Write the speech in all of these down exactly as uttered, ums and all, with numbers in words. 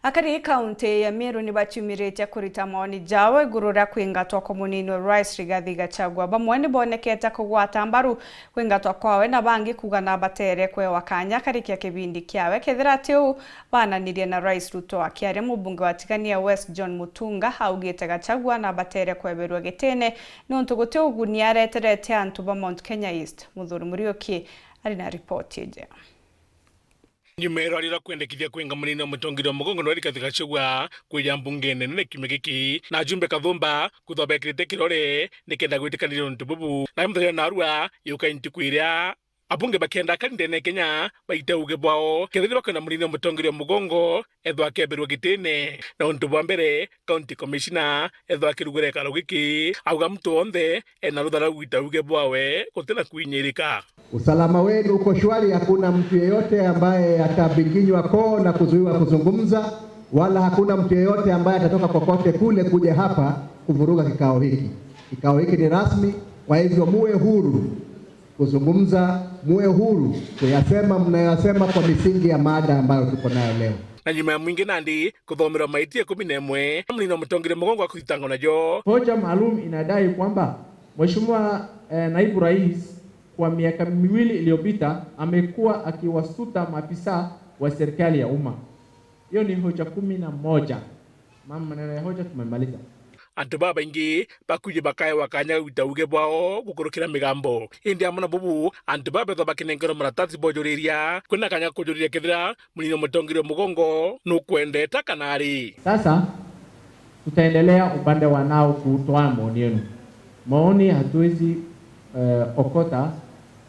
Akari kaunti ya Meru ni baciumiritie kurita maoni jao iguru ria kwingatwa kwa munini wa rais Rigathi Gachagua. Bamwe ni bonekete kugwata mbaru kwingatwa kwawe na bangi kuuga nabatere kwewa kanya akarikia kibindi kiawe. Kethira ti uu, baananirie na Rais Ruto. Akiaria, mubunge wa Tigania West John Mutunga augite Gachagua nabatere kweberua gitine niuntu guti uguni areterete antu ba Mount Kenya East. Muthuri Muriuki ari na ripoti iji. Nyuma ya rwari rwa kwendekithia kwinga munini wa mutongeria wa mugongo nwa Rigathi Gachagua kwija mbunge nene kiumia giki, na ajumbe kathumba kwithwa bekirite kirore nikenda gwitikaniria untu bubu. Na muthenya narua yuka ntuku iria abunge bakienda akari ndene ya Kenya baite uge bwao kethira bakwenda munini wa mutongeria wa mugongo ethwa akeberua gitine. Na untu bwa mbere, County Commissioner ethwa akirugura ikaro giki, auga muntu wonthe ena rutha rwa gwita uge bwawe gutina kwinyirika. Usalama wenu uko shwari, hakuna mtu yeyote ambaye atabiginywa koo na kuzuiwa kuzungumza, wala hakuna mtu yeyote ambaye atatoka kokote kule kuja hapa kuvuruga kikao hiki. Kikao hiki ni rasmi, kwa hivyo muwe huru kuzungumza, muwe huru kuyasema mnayoyasema kwa misingi ya mada ambayo tuko nayo leo. Na nyuma ya mwingi nandi kuthomerwa maiti ikumi na imwe, munini wa mutongeria mugongo akuthitangwa najo. Hoja maalum inadai kwamba Mheshimiwa, eh, Naibu Rais kwa miaka miwili iliyopita amekuwa akiwasuta maafisa wa serikali ya umma. Hiyo ni hoja kumi na moja. Mama, maneno ya hoja tumemaliza. Antu babaingi bakwiji bakaewa kanya gwita uge bwao gukurukira migambo. Indi amwe na bubu, antu babethwa bakinengerwa maratasi bojuriria, kwina kanya kujuriria kethira munini wa mutongeria wa mugongo nukwendeta kana ari. Sasa tutaendelea upande wa nao kutoa maoni yenu. Maoni hatuwezi, eh, okota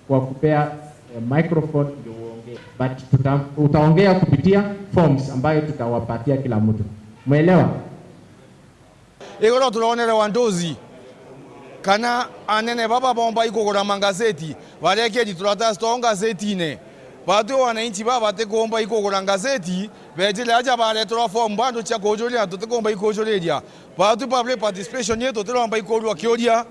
kwa kupea, eh, microphone ndio uongee. But tuta-, utaongea kupitia forms ambayo tutawapatia kila mtu. Umeelewa? Igoro turonere wa nduzi kana anene baba bomba ikugura mangazeti, barekeri turatasi twa ngazetine. Batwi wananchi baba batikumba ikugura ngazeti, bejire aja bareterwa form bado cia kujuria na tutikumba ikujuriria. Batwi public participation yetu tutiromba ikurua kiuria.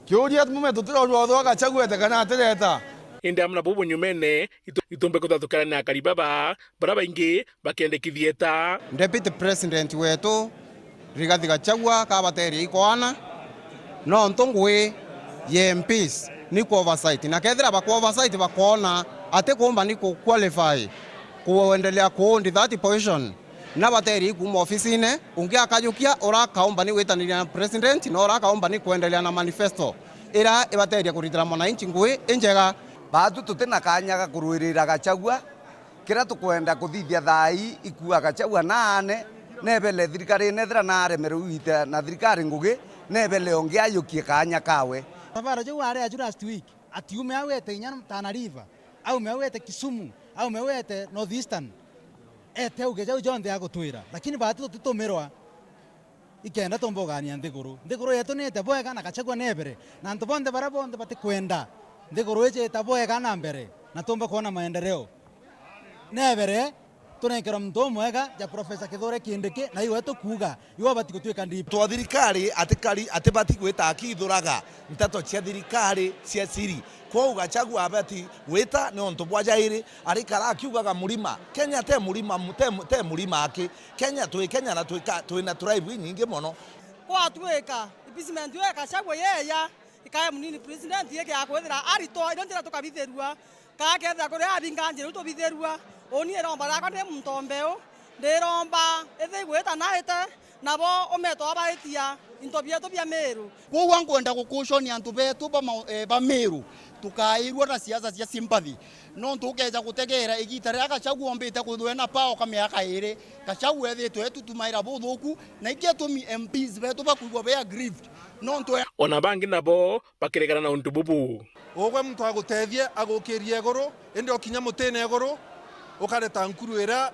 Kiuria mume tutirorua uthwa Gachagua ete kana atireta. Indi amwe na bubu nyumene, itu-, itumbe kuthathukana na akari baba, bara baingi bakendekithia eta. Deputy President wetu, Rigathi Gachagua, kabateria ikwana, nontu ngui ya M Ps ni ku oversight. Na kethira baku oversight bakoona atikumba ni ku qualify kuendelea kuundi that position, na baterie kuuma ofisine, ungi akajukia, ura akaumba ni gwitaniria na president, na ura akaumba ni kuendelea na manifesto ira ibateria kuritira mwananchi ngui injega. Baatu tuti na kanya ga kuruirira Gachagua. Kiria tukwenda kuthithia thaa ii ikua Gachagua naane, nebele thirikarine ethira naaremere gwita na thirikari ngugi, nebele ungi ajukie kanya kawe. Savara jau aari aju last week, ati ume au ete inya Tana River, aume au ete Kisumu, aume au ete North Eastern. Ete auge jau jonthe agutwira, lakini baati tutitumirwa ikenda tumbugania nthiguru. Nthiguru yetu ni ite bwega na Gachagua nebere, na antu bonthe baria bonthe batikwenda nthiguru iji ita bwega na mbere, na tumbe kwona maendeleo. Nebere, tunenkerwa muntu umwega ja Professor Kithure Kindiki, na iwe tukuuga, iwe ubati gutwika D P. Twa thirikari atikari, atibati gwita akithuraga nteto cia thirikari cia siri. Kwou Gachagua abati gwita ni untu bwa jairi, arikara akiugaga murima. Kenya te murima, te, te murima aki. Kenya twi Kenya na twika, twina tribe inyingi mono. Kwatwika, impeachment yo ya Gachagua yeya, ikae munini president yeke ya kwithira aritwa, irio njira tukabithirua. Ka kethira kuri abinga njira iu tubithirua. Uni iromba riakwa ndi muntu mbeu, ndiromba ithi igwita naite, nabo umetwa abaitia into bietu bia Miru. Kwou ankwenda gukuconia antu betu ba ma-, eh, ba Miru, tukairua na siasa cia sympathy. Nontu ukeja gutegeera igiita riria Gachagua ombite kwithwa ena power ka miaka iiri, Gachagua ethitwe etutumaira buthuku, na iki itumi M Ps betu bakwigua be aggrieved. Nontu e- Ona bangi nabo bakiregana na untu bubu. Ugwe muntu agutethie, agukirie iguru, indi okinya mutine iguru, ukareta nkuru iria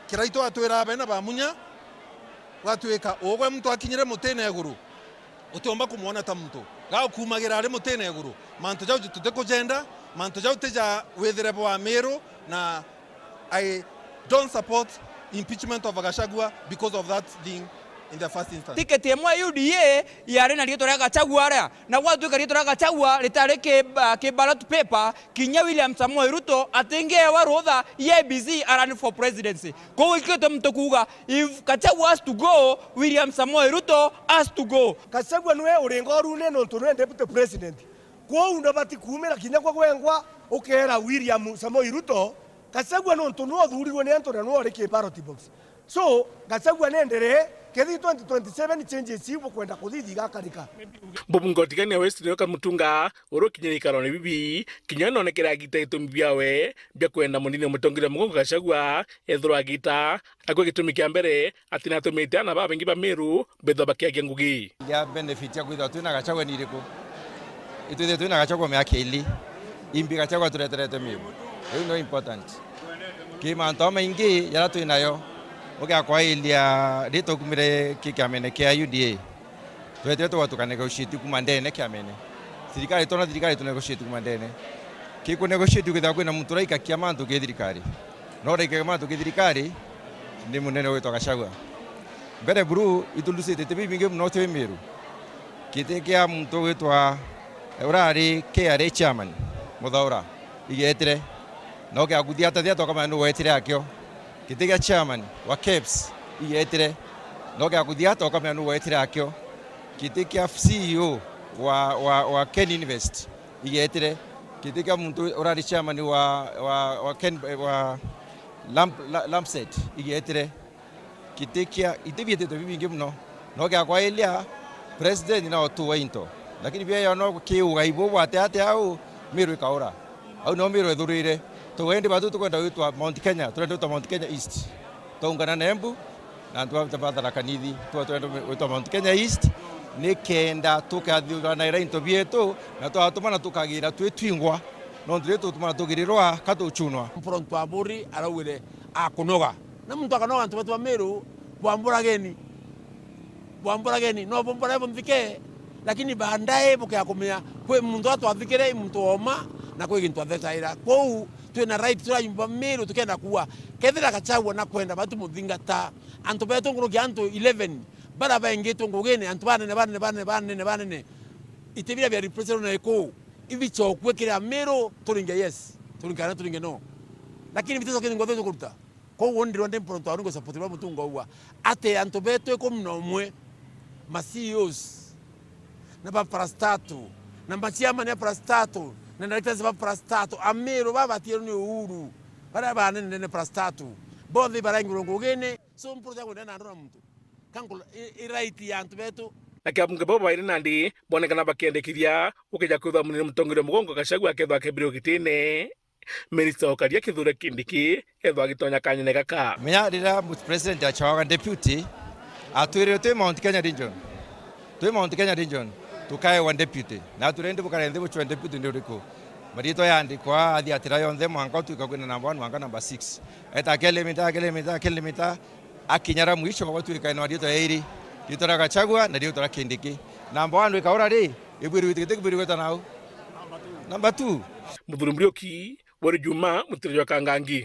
Kiraitu atwira abena ba munya, gwatwika ugwe muntu akinyire mutine iguru, utiumba kumwona ta muntu. Gagukumagira ari mutine iguru. Mantu jau tutikujenda, mantu jau ti ja withire bwa Miru, na I don't support impeachment of Gachagua because of that thing. In the first instance. Ticket imwe ya U D A yari na riitwa ria Gachagua aria, na gwatuika riitwa ria Gachagua ritari ki, uh, ki ballot paper, kinya William Samoei Ruto atingeewa rutha ya I E B C a run for presidency. Kwou ikio gitumi tukuuga, if Gachagua has to go, William Samoei Ruto has to go. Gachagua niwe uri ngorune nontu niwe deputy president. Kwou ndabati kuumira kinya kwa gwengwa ukeera William Samoei Ruto, Gachagua nontu niwe uthurirwe ni antu na niwe uri ki ballot box. So, Gachagua nenderee, kethii twenty twenty-seven changes iu bukwenda kuthithia igakarika. Mbunge o Tigania West niwe Kamutunga urukinyire ikarone bibi, kinya nonekere agita itumi biawe bia kwenda munini wa mutongeria mugongo Gachagua ethirwa agita. Akua gitumi kia mbere ati natumite ana babaingi ba Meru bethirwa bakiagia ngugi. Ya benefit ya kwithirwa twina Gachagua ni iriku? Itwithire twina Gachagua miaka ili. Imbi Gachagua tureterete Meru? Iu no important. Ki mantu jamaingi jaria twi nayo, ugiakwairia ri tukumire ki kiamene kia U D A, twetire tugwa tukanegotiate kuma ndene kiamene. Thirikari, twona thirikari tunegotiate kuma ndene. Ki kunegotiate kwithirwa kwina muntu uraikakia mantu ki thirikari. No uraikakia mantu ki thirikari ni munene witwa Gachagua. Mbere buru, iturucite iti bibingi muno twi Meru. Giti kia muntu witwa, urari K R A chairman, Muthaura, igetire. No gia kuthia ta thia tokamenya nu wetire akio. Giti gia chairman wa KEBS igetire. No gia kuthia tokamenya nu wetire akio. Giti kia C E O wa, wa, wa Ken Invest igetire. Giti kia muntu urari chairman wa, wa, wa Ken, wa Lamp-, La-, Lampset igetire. Giti kia, iti bietitwe bibingi muno. No giakwairia, president na utuwe into. Lakini bieyo no kiugai bubwate ate au, Meru ikaura. Au no Meru ethurire. Tugendi batu tukwenda gwitwa Mount Kenya, turenda gwitwa Mount Kenya East. Twaungana na Embu, na antu ba, ba Tharaka Nithi, twa turenda gwitwa Mount Kenya East, nikenda tukathuranaira into bietu, na twatumana tukagira twi twingwa, nontu ri tutumana tugirirwa ka tuchunwa. Mfronto Aburi araugire akunoga. Na muntu akanoga antu betu ba Meru, bwamburageni. Bwamburageni, no bumbure bunthike, lakini baadaye bukea kumenya kwi muntu uria twathikire i muntu woma, na kwi gintu athecaira. Kwou twina right turi ayumba Meru tukenda kuua. Kethira Gachagua na kwenda batu muthingata, antu betu nkuruki antu eleven, bara baingitwe ngugine, antu banene, banene, banene, banene, banene. Iti biria bia repression na iku, ibichokue kiri Meru, turinge yes, turinge kana turinge no. Lakini biticoke ni ngothe tukuruta. Kwou ndirwa ndi mporonto aru ngusapoti bwa mutungo uwa. Ati antu betu ikumi na umwe, ma C E Os, na ba parastatal, na ma chairman ya parastatal, na directors ba parastatal, Ameru babatierwe ni Uhuru, baria banene nene parastatal, bonthe ibaraingirwe ngugine, so mpuru cia kwendana na andu na muntu. Kankula, i, i right ya antu betu. Na kia abunge babo bairi nandi bonekana bakiendekithia, ukija kwithwa munini mutongeria mugongo Gachagua akethwa akembirwe gitine. Minista wa ukaria Kithure Kindiki ethwa agitonya kanyene gaka. Menya riria mu-, president achawaga deputy, atwirire twi Mount Kenya region. Twi Mount Kenya region, tukaewa deputy. Na turendi bukare nthi buchwe deputy ni uriku. Maritwa yaandikwa, athi atira yonthe, mwanka utwika kwina number one, mwanka number six. Eta akilimita, akilimita, akilimita, akinyara mwisho, gwatuika ni maritwa yairi. Ritwa ria Gachagua, na ritwa ria Kindiki. Number one wikaura ri, ibwirwe giti, giti kibwirwe gwita nau? Number two. Muthuri Muriuki, Weri Juma, Mutiri jwa Kangangi.